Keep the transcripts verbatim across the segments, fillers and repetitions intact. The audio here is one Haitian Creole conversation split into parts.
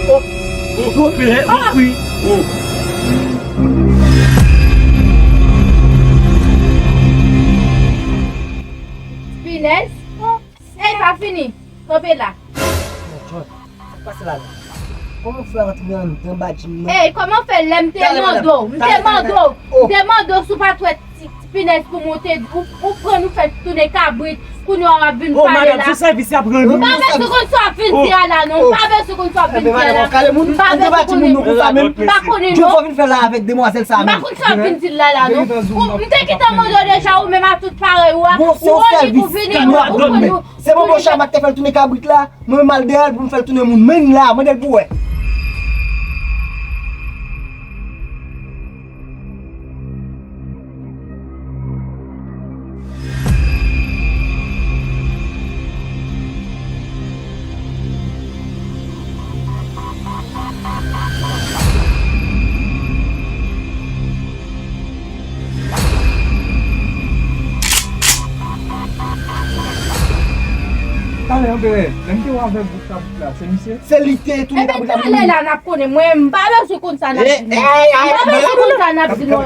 Oh, oh, oh, oh, wi. Oh. Pinèz. Ey, pa fini. Kanpe la. Pase la. Kòman w fè rantre anndan badji m nan? Ey, kòman w fè lè m te mande w? M te mande w. M te mande w si w pa t wè ti, ti pinèz pou moute, ou, ou pran nou fè tounen kabrit. Kounye a w ap vin pale la. M pa bezwen konn sa w ap vin di a la non. M pa bezwen konn sa w ap vin di a la. M pa bezwen konnen. M pa konnen non. Jodi w vin fè la avèk demwazèl sa menm. M pa konn sa w ap vin di la la non. Ou, m te gentan mande w deja ou menm a tout parèy ou a. Ou annik ou vini ou, ou konn nou. Se bon bon Chama k te fè l tounen kabrit la, mwen m al dèyè l pou m fè l tounen moun. Men la, mande l pou wè. Talè, anpè, lè m te wè avèk bout kabrit la, se misye? Se li te tounen kabrit la pou nou. Ebyen, talè la, n ap konnen. Mwen, m pa bezwen konn sa n ap di nou. M pa bezwen konn sa n ap di nou.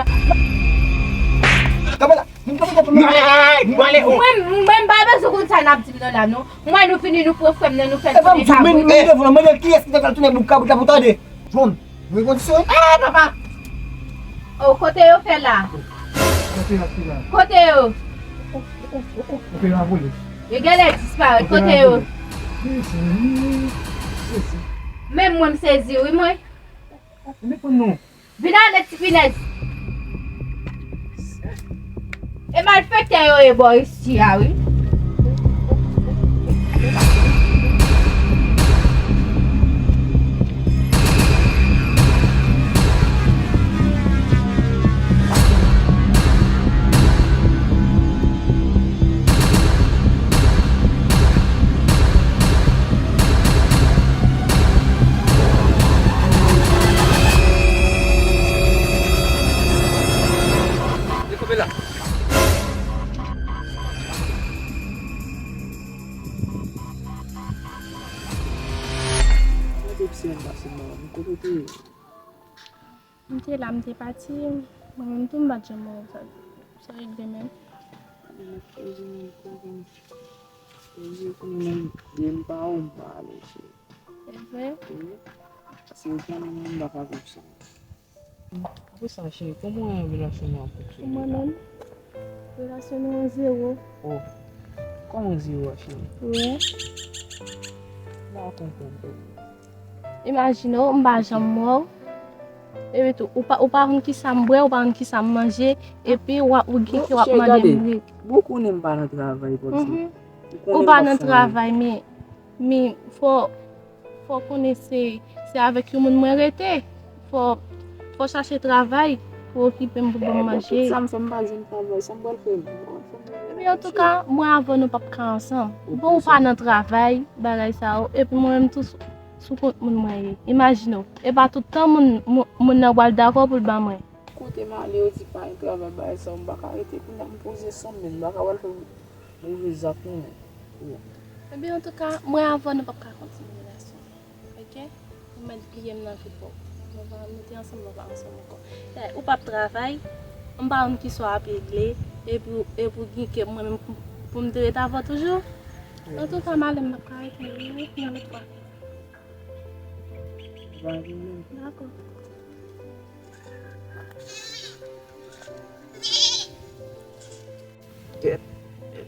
Kanpe la. Vin kanpe, kanpe, kanpe. Mwen, mwen, m pa bezwen konn sa n ap di m nan la, non. Mwen, nou fini, nou pran frè m nan, nou fè l tounen kabrit. Epa, m di w, men, men, men, mande l kiyès ki te fè l tounen bout kabrit la pou tande. Jwenn. Mwen kondisyon. Eh, papa! Oh, kote yo fè la? Kote y ap fè la? Kote yo? Opera vole. Yo genlè disparèt. Kote yo? Sezi, sezi. Menm mwen, m sezi, wi, mwen. Vin ale, ti pinèz. E malfektè yo ye bò isi a, wi. Li kanpe la. Gade pse an pase mò. Kote w te ye? M te la, m te pati. Mwen menm tou, m pa t janm wè w. Sa, sa regle menm. Mwen koze menm koze. Koze konnen menm, de m pa ou, m pa ale, cheri. Se vre? Wi. Se ou konnen mwen, m pa ka konprann. Apre sa, cheri, kòman relasyon nou ap fonksyone la? Mwen menm, relasyon nou an zewo. Oh, kòman zewo a, cheri? Wi. M pa konprann, bebe. Imajine w, m pa janm wè w. Epi tou, ou pa, ou pa konn kisa m bwè, ou pa konn kisa m manje, epi w ap, ou gen ke w ap mande m ret. Bon, cheri, gade, bon, ou konnen m pa nan travay, pòt sa. Mhm. Ou pa nan travay, men, men fò, fò konnen se, se avèk yon moun mwen rete. Fò, fò chache travay. pou okipe m, pou ban m manje. Tout sa m fè, m pa jwenn travay, sa m pral fè menm? Epi antouka, mwen avè w nou p ap ka ansanm. Bon, ou pa nan travay, bagay sa yo, epi mwen menm tou sou, sou kont moun mwen ye. Imajine w, e pa tout tan moun, moun, moun nan pral dakò pou l ban mwen. Kote m ale, yo di pa gen travay, bagay sa yo, m pa ka rete kounye a, m poze san mil, m pa ka pral fè move zak non. Ebyen, antouka, mwen avè w nou p ap ka kontinye relasyon. Oke? Ou mèt bliye m nan vi pa w. Nou pa, nou te ansanm, nou pa ansanm ankò. Dayè, ou p ap travay, m pa konn kisa w ap regle, epi, epi w gen kè mwen menm pou, pou m te ret avè w toujou. Antouka, m ale, m p ap ka rete, wi, wi, yon lòt fwa. Dakò. Tèt,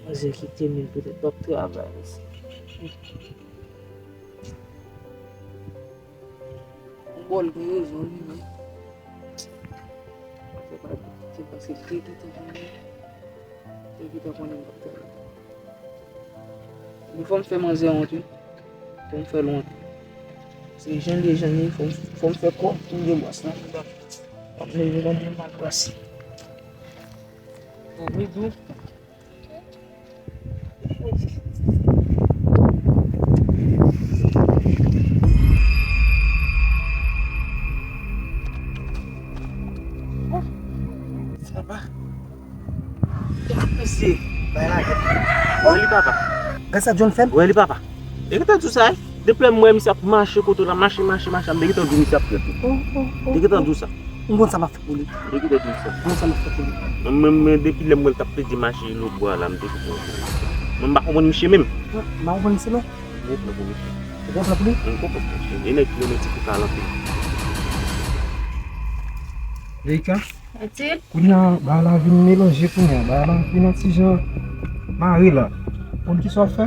manzè kite m, li petèt p ap travay. Yon bò l gen rezon li menm. Se pa, se paske l te gentan konnen. Te gentan konnen m t ap travay. Men fò m fè manzè wont, wi. Fò m fè l wont. Se jan l ye, jan l ye, fò m, fò m fè kòb pou m gen bwòs lan. Fò m leve nan de mal bwòs. Bon, wi, dou. Sa va? Mesye, bay lagèt. Wè li papa. Gad sa John fè m. Wè li papa. E gentan di w sa, wi. Depi lè m wè misye ap mache kote w la, mache, mache, mache, m te gentan di w misye ap trèt ou. Oh, oh, oh, oh. M te gentan di w sa. M konn sa m ap fè pou li. M te gentan di w sa. M konn sa m ap fè pou li. Mwen, mwen, mwen, depi lè m wè l t ap pedi mache lobwa la, m te gentan di w. Mwen, m pa konprann misye menm. Mwen, m pa konprann misye menm. M konprann pou misye. Ou konprann pou li? M konprann pou misye. E nèg ki renmen ti koka l anpil. Leika? Etil? Kounye a, bagay la vin melanje kounye a. Bagay la vin yon ti jan mare la. Konn kisa w ap fè?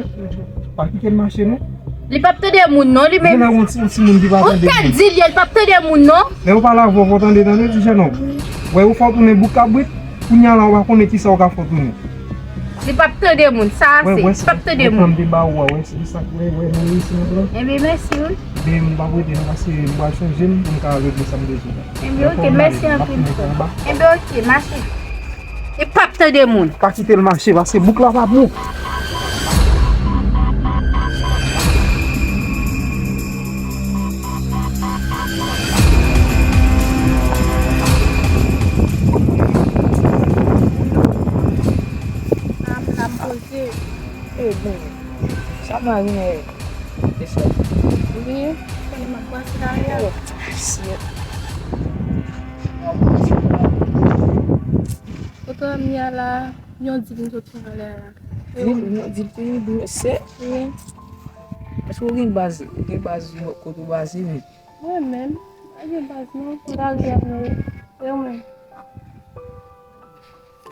Pa kite l mache non. Li p ap tande moun non, li menm. Gen yon ti, yon timoun ki pa tande moun. Ou tèt di l ye, li p ap tande moun non. Lè yo pale avè w, fò w tande, tande, ti jennonm. Wè, ou fè w tounen bouk kabrit, kounye a la, ou pa konnen kisa w ka fè w tounen. Li p ap tande moun, sa ase. Li p ap tande moun. Wè, wè, wè, m te ba ou a, wè, se sa k, wè, wè, nan reyisi nan plan. Ebyen, mèsi, wi. Ebyen, m p ap rete non, paske m pral chanje m pou m ka regle sa m bezwen la. Ebyen, oke, mèsi anpil, frè. Ebyen, oke, mache. E p ap tande moun. Pa kite l mache, paske bouk la pa bon. Lam, lam poze. E bon. Sa mari mwen. Wi, konnen m ap brase la wi. Oh, shit. Kote w ap ye a la, yon dil m sot fè anlè a la. Dil, yon dil pou yon dosye. Wi. Èske w gen baz, ou gen baz kote w baze menm? Mwen menm, pa gen baz non. Lari a m ye. E ou menm?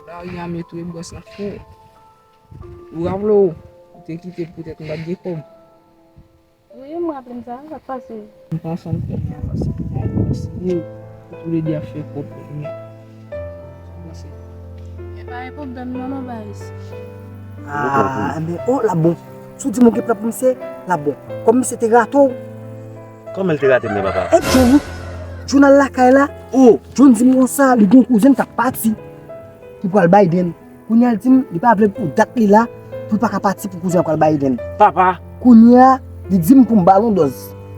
Lari a m ye tou, e bòs la fou. Ou raple w, ou te kite m poutèt m pa t gen kòb. Wi, m raple m sa, sa k pase? M pa santi m nan pase pou mwen, paske nou toulede ap fè kòb pou mwen. Sa pase? E pa gen pwoblèm non, non, Baris. Ah, enben, oh, l ap bon. Si w di m ou gen plan pou misye, l ap bon. Kòm misye te rate w. Kòman l te rate m nan, papa? E John, John al lakay la. Oh, John di m konsa, li gen yon kouzen l k ap pati. Ki pral Biden. Kounye a l di m li pa vle pou dat li la, pou l pa ka pati pou kouzen an pral Biden. Papa! Kounye a, li di m pou m ba l yon dòz.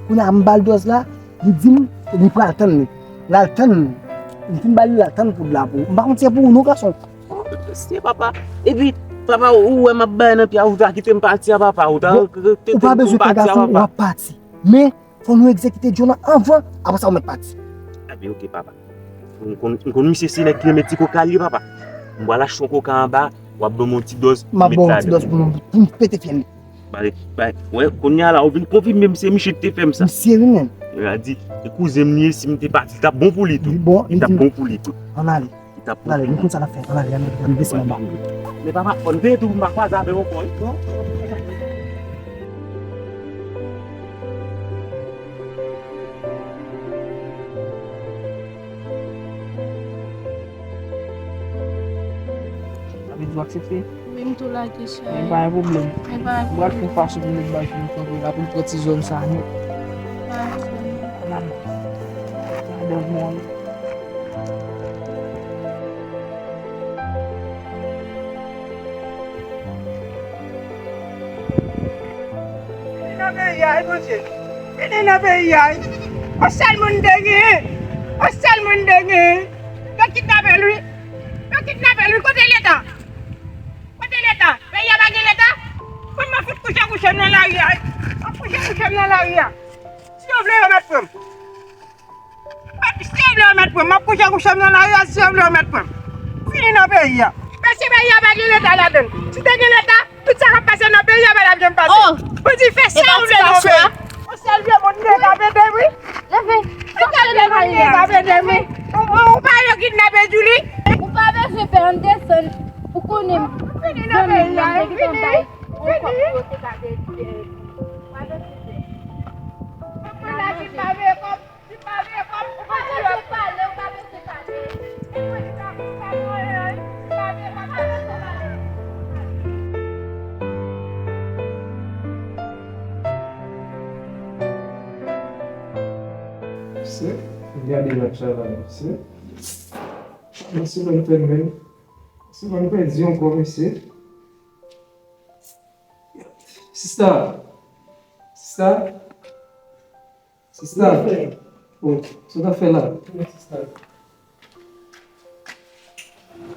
Kounye a m ba l dòz la, li di m li pral tann li. L al tann li. M fin ba li, l al tann poud la pou ou. M pa konn si se pou ou non, gason. Oh, mesye, papa. Epi, papa, ou wè m ap bay nan pye a, ou ta kite m pati a, papa. Ou ta rete m pou m pati a, papa. Ou pa bezwen fè gason, w ap pati. Men, fò nou egzekite John nan anvan, apre sa ou mèt pati. Ebyen, oke, papa. M konn, m konn misye se nèg ki renmen ti koka li ye, papa. M pral achte yon koka anba, w ap ban m yon ti dòz, m ap mete ladan. M ap ba w yon ti dòz pou nou, pou nou pete fyèl li. Bay, bay, wè, kounye a la, ou vin konfime m se misye ki te fè m sa. Misye wi menm. Yo di, e kouzen m li ye, si m te pati, li t ap bon pou li tou. Li bon, li t ap bon pou li tou. Ann ale. Ann ale, nou konn sa n ap fè. Ann ale, ann ale, ann desann anba. Men papa, fò n veye tou pou m pa kwaze avè w ankò, wi. Sa vle di w aksepte? Wi, m tou lage, cheri. Men pa gen pwoblèm. Men pa gen pwoblèm. M pral fè fason pou m met bal pou m kanpe la, pou m pran ti zòn sa nèt. Pa gen pwoblèm. Ann ale. Madanm mwen. Peyi a, wi, Bondye. Vini nan peyi a, wi. Yon sèl moun te genyen. Yon sèl moun te genyen. Yo kidnape l, wi. Yo kidnape l, wi. Kote Leta? Kote Leta? Peyi a pa gen Leta? Mwen, m ap fout kouche kouche m nan lari a, wi. M ap kouche kouche m nan lari a. Si yo vle, yo mèt pran m. Si yo vle, yo mèt pran m. M ap kouche kouche m nan lari a, si yo vle, yo mèt pran m. Fini nan peyi a. Paske peyi a pa gen Leta ladan l. Si te gen Leta, tout sa k ap pase nan peyi a pa t ap janm pase. Oh! Bandi fè sa yo vle nan peyi. Yon sèl vye moun ki kapab ede m, wi. Yon sèl vye moun ki kapab ede m, wi. Ou, ou, ou pa yo kidnape Djouly. Ou pa bezwen fè ann desann pou konnen zanmi m nan te gentan bay yon kòb pou yo te ka de, de, pa bezwen fè. Mwen la kidnape kòb. Ou pa bezwen pale, ou pa bezwen pale. E mwen ki ta pou sa mwen, ou pa bezwen pale, ou pa bezwen pale. Mesye, gade lòt travay, mesye. Mesye, ban fè menm. Mesye, ban pèdi ankò, mesye. Sista! Sista! Sista! Wi, frè. Oh, sa w ap fè la? Wi, sista.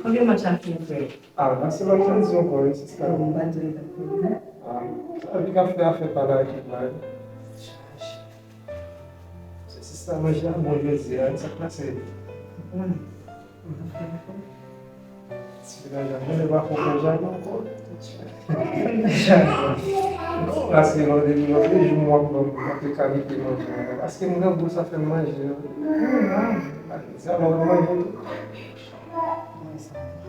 Konbyen match la fini, frè? Ah, Barcelone pèdi ankò, wi, sista. Oh, m pa t di w li t ap pèdi, non. Ah, sa vin ap fè afè pa la ekip la, wi. Se sista manje a bon jodi a, sa k pase? Ti menaj la, mwen pa fè manje a ankò. Non, paske lòt de, lòt de jou mwen ap, mwen ap kalite manje a. Paske m grangou sa fè m manje. Sa lòt manje tou.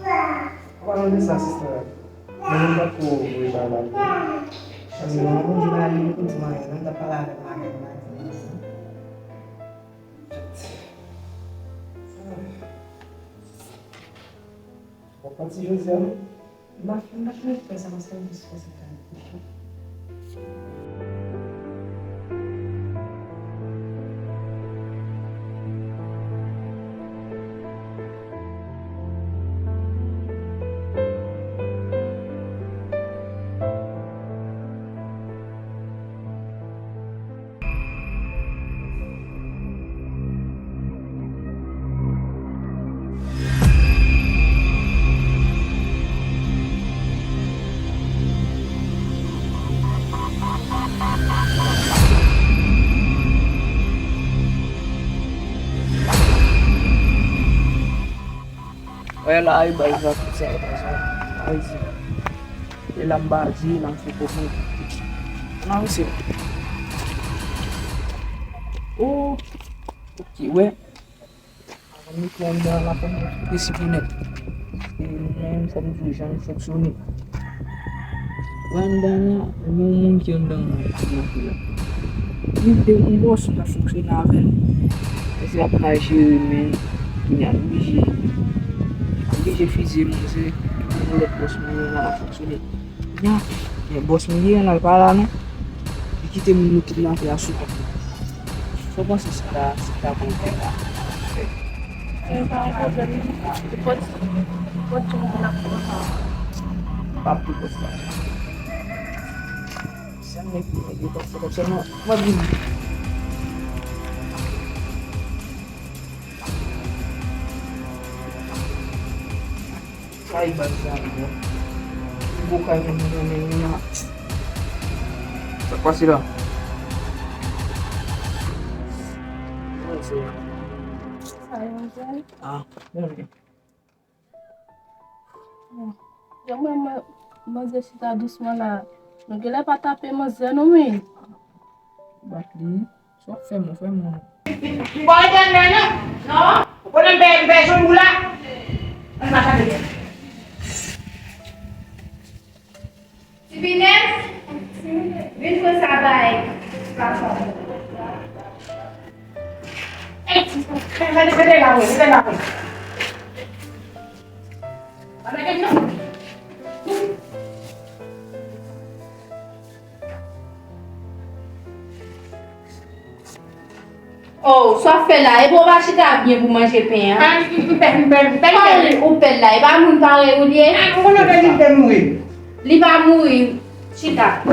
An palan de sa, sista, mwen menm m pa t ko voye bay la. Non, m ba li, li di m anyen, non, m t ap pale avèk madanm la, di m sa. W ap pati jodi a, non? M pa, m pa t mèt fè sa paske m jis fè sa. Wè la, e bay sa, tout sa, e bay sa. Ay, se. E la m pa di, la m fè kòman. Nan, mesye. Oh, ok, wè. Avan m mete anndan la, fò m eksplike si pou nèt. E mwen, fò m di w jan l fonksyone. Wè anndan an, gen yon moun ki anndan an, ki nan fil la. Li te yon bòs, m t ap fonksyone avè l. Mesye ap mal jere, men kounye a l oblije, oblije fizye m, se yon lòt bòs mwen nan ap fonksyone. Kounye a, men bòs m ye an, l pa la non. Li kite moun yo kidnape a sou kont li. Sa w panse si ta, si ta pran kè la? Se pa yon pwoblèm, nenpòt, nenpòt jan moun ap pran sa. Pa pou kòb sa. Sa nèg yo, nèg yo pa pou kòb sa non. Mwen vini. Sa e baz sa, non. Pi gwo kay moun renmen, wi, a. Sa k pase la? Mwen se. Sa e, manzè? Ah, mwen. Yo, mwen, mwen, manzè chita dousman la. Nou genlè pa tape manzè, non, wi. Bat li. Sa w ap fè m, ou fè m. M pa rete anndan, non. Non. Ou konnen m pè, m pè zong ou la. Ann mache avè m. Ti Pinèz, vin pran sa bay papa w. Ey, mete, mete la, wi, mete la, wi. Pa mete m, non. Oh, sa w ap fè la? Epi w pa chita byen pou manje pen an? Ah, m, m, m, m, m, m, m, m, ou pèl la, e pa moun parèy ou li ye? Ah, m konnen ke li te mouri. Li pa mouri, chita.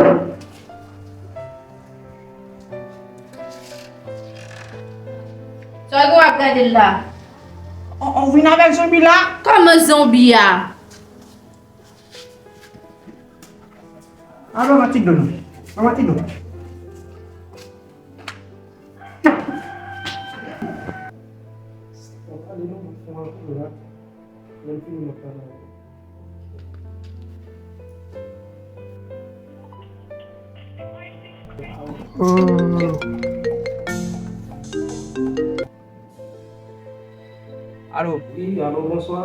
Sa w gen w ap gade l la? On, on vin avèk zonbi la? Kòman zonbi a? Alo, mwen ti dlo non. Mwen ti dlo. Alo. Wi, alo, bonswa.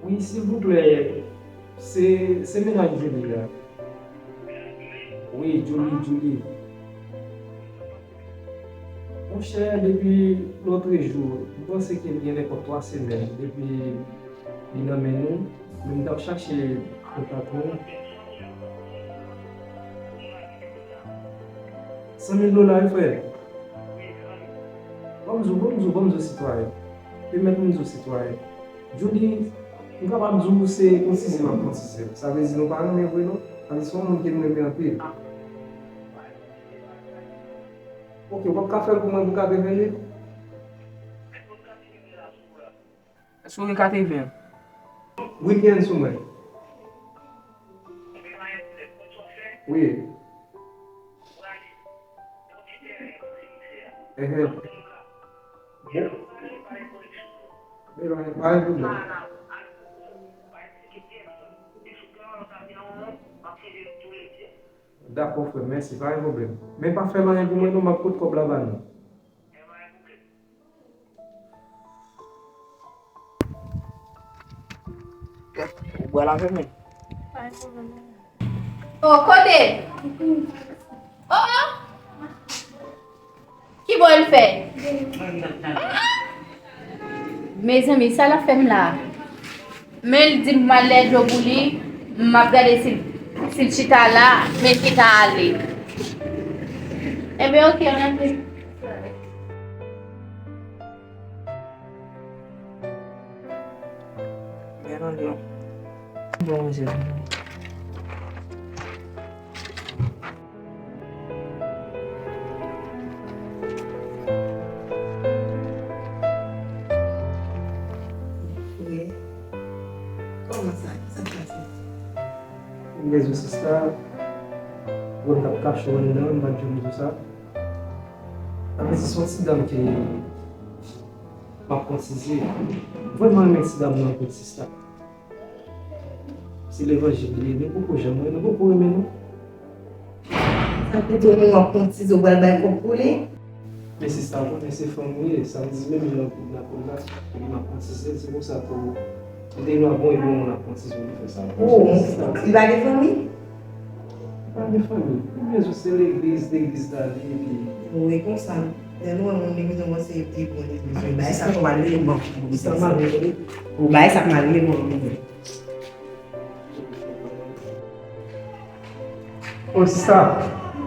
Wi, silvouplè, se, se mennaj Julie a. Wi, Julie, Julie. Monchè, depi lòtrejou, m panse ke l gen nenpòt twa semèn depi li nan men nou, men m t ap chache kontak nou. San mil dola, wi, frè. Ban m di w, ban m di w, ban m di w, sitwayen. Pèmèt m di w, sitwayen. Jodi, m kapab di w se kontize m ap kontize l. Sa vle di nou pa renmen vre non. Sa vle di se yon moun ke m renmen anpil. Ok, w ap ka fè l pou mwen pou katreven mil? Èske w gen katreven? Wi, m gen l sou mwen. Wi. Enhen. Bon. Ebyen, pa gen pwoblèm. Dakò, frè m, mèsi, pa gen pwoblèm. Men pa fè l anyen pou mwen non, m ap pot kòb la ba nou. Ou bwè l avè m wi. Oh, kote? Oh, oh! Ki bò l fè? Mezanmi, sa l ap fè m la? Men l di m al lè dlo pou li, m ap gade si l, si l chita la, men l chita ale. Enben, oke, ann ale. Bon, manje. Wi. Kòman sa? Sa k pase? Ebyen, sista, bon, m t ap kache w anndan, m pa t janm di w sa. Sa vle di se yon ti dam ke m ap kontize. M vrèman renmen ti dam nan anpil, sista. Se levanjil li ye, nou poko janm wè, nou poko renmen nou. Sa vle di w menm w ap kontize, w pral bay kòb pou li? Men sista, w konnen se fanmi w ye, sa vle di menm lè w kidnape l la, li m ap kontize l, se pou sa tou. Li te vin bon, e bon, w ap kontize l, li fè sa. Oh, li pa gen fanmi? Li pa gen fanmi. Li bezwen se legliz, legliz la li ye, epi. Wi, konsa. Lè nou wè moun legliz, nou panse li bon legliz. Wi, bay sa kòm al rele manm legliz. Sa mal rele. Wi, bay sa kòm al rele manm legliz. Oh, sista,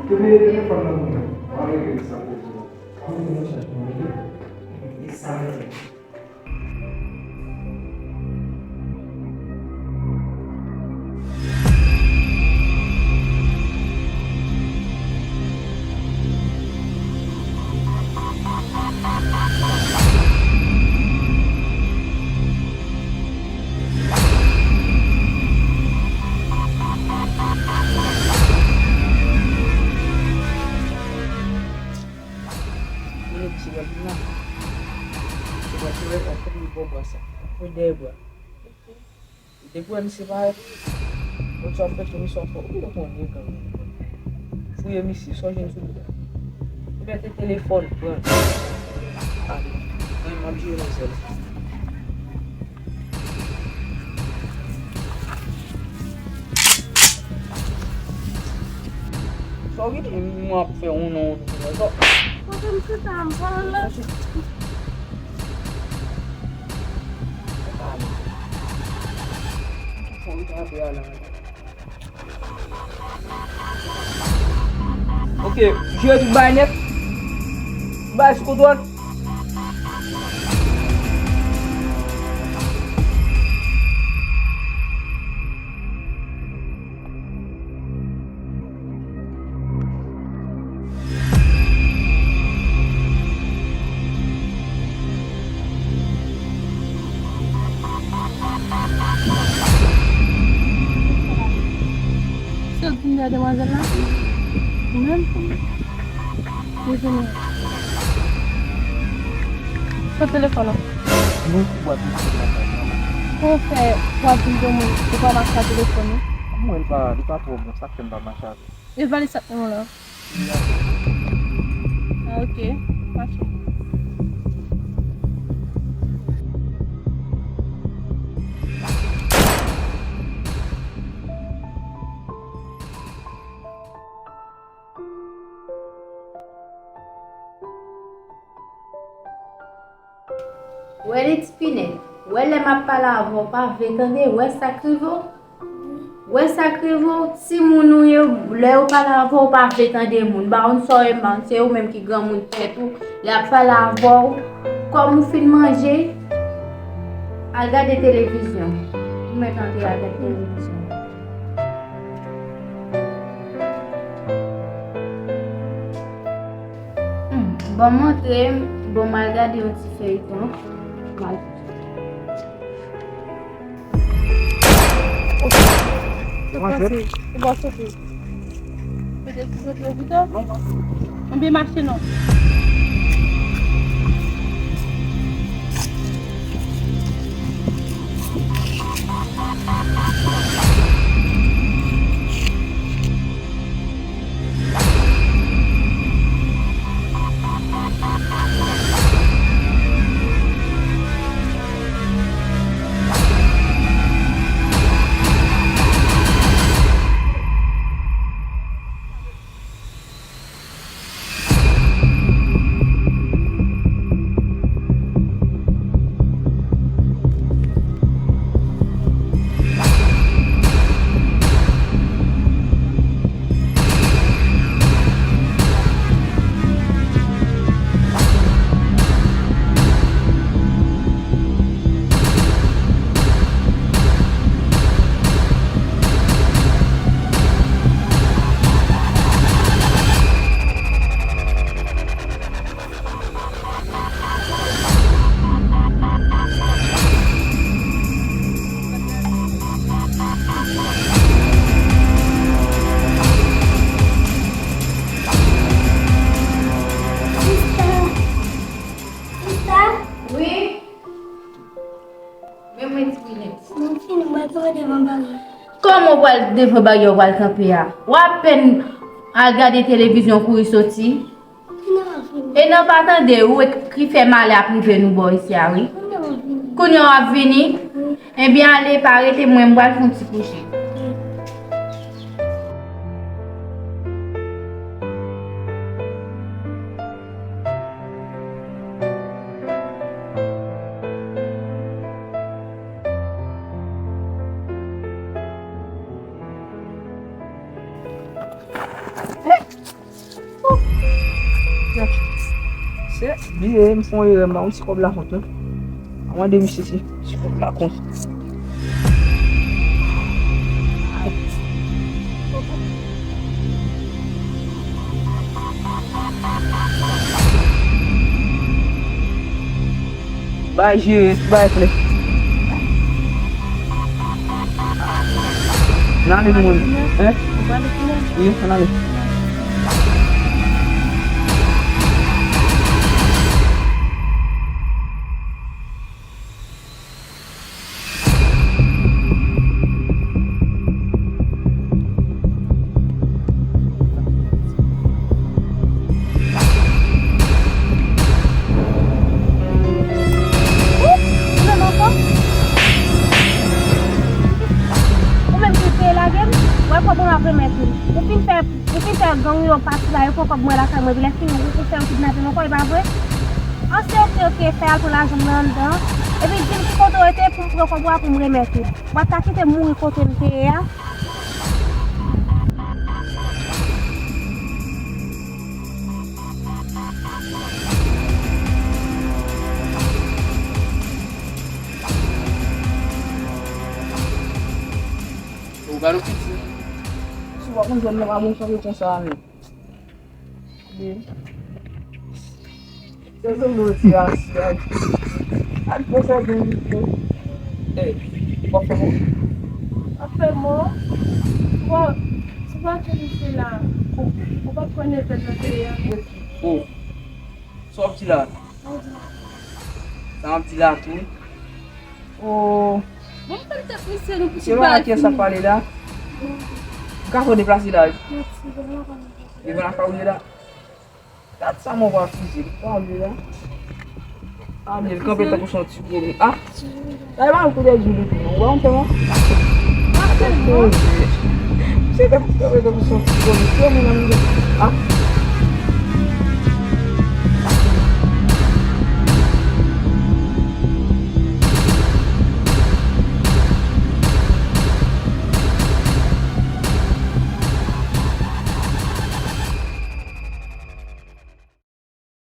kenbe telefòn nan pou mwen. Mwen rele sa pou ou. Mwen rele nan chat mwen, oke? E sa mwen. Mwen di w ap vin la. Se pa ti wè w ap fè bò bwa sa. Fè dèyè bwa. Depi w wè misye parèt, bon, sa w ap fè tou misye ap fè. Ou genlè konnen kanmenm. Fouye misye, sa w jwenn sou li la. Ou mete telefòn, pran. Ale. Mwen, m ap jere manzè la. Sa w gen mwen ap fè yon non, non, non. Kote m chita, m pral la. Fò m trape a la. Ok, jere tout bagay nèt. Tout bagay sou kontwòl. Demwazèl la? Ou menm? Dezole. Kot telefòn ou? Mwen sou bwat misye nan kay mwen. Kòman w fè w ap vin de moun ou pa mache ak telefòn ou? Mwen, li pa, li pa twò bon, sa k fè m pa mache avè l. E valiz sa k nan men w la? Ah, ok. Mache. Wè Lexpinette, wè lè m ap pale avè w, w pa vle tande, wè sa k rive w? Wè sa k rive w, timoun ou ye, lè yo pale avè w, ou pa vle tande moun. M pa konn sa w ye, man, se ou menm ki granmoun tèt ou, lè y ap pale avè w, kòm ou fin manje, al gade televizyon. Ou mèt antre al gade televizyon. Hmm, bon, m antre, bon, m al gade yon ti feyton. M al Ou pa soti. Ou pa soti. Mete sou soti opitò. Anben mache non. Sista! Sista! Wi? Men mwen ti Lexpinette. Mwen fini, mwen pral kanpe devan baryè. Kòman w pral devan baryè w pral kanpe a? W apèn al gade televizyon kouri soti. E nan pa tande ou e ki fè malè ap rive nou bò isi a wi. Kounye a w ap vini? Ebyen ale pa rete mwen m pral fè yon ti kouche. Se bliye m fè yon erè m ba yon ti kòb lakont wi. A mande misye si ti kòb lakont. Bay jere, bay flè. N ale nou menm. Hein? Wi, ann ale. Ou menm ankò? Ou menm ki te lage m? Wè kòb mwen ap remèt ou. Ou fin fè Ou fin fè gang yo pati la, yo pran kòb mwen lakay mwen, epi lè fini, ou, ou fè yo kidnape m ankò, e pa vre? An, se ok, ok, fè al pran lajan m nan anndan, epi di m ki kote w rete pou m pran kòb ou a pou m remèt ou. W ap ka kite m mouri kote m te ye a? Ou gade piti. Si w pa konn zòn nan pa bon, sa yo konsa a menm. Wi. Se sou moun ti rasi a. Ak pwofè de wi. Ey, w ap fè mò? W ap fè mò? Bon, Pa ke misye la. Ou pa konn etan nan peyi a. Oh. Sa w ap di la? Sa w ap di la tou? Oh. Bon, m konn tèt misye nou pou Se pa a kiyès ap pale la? M ka fè w deplase la wi. Devan lakay ou ye la. Gad sa mwen pral fize li pale la. Ane l kanpe tankou se yon ti gwo moun. Ah! Sa e pa yon koulè djou li tou non. Ou wè yon pè non? Se tankou kanpe tankou se yon ti gwo moun. Se yon moun nan moun. Ah!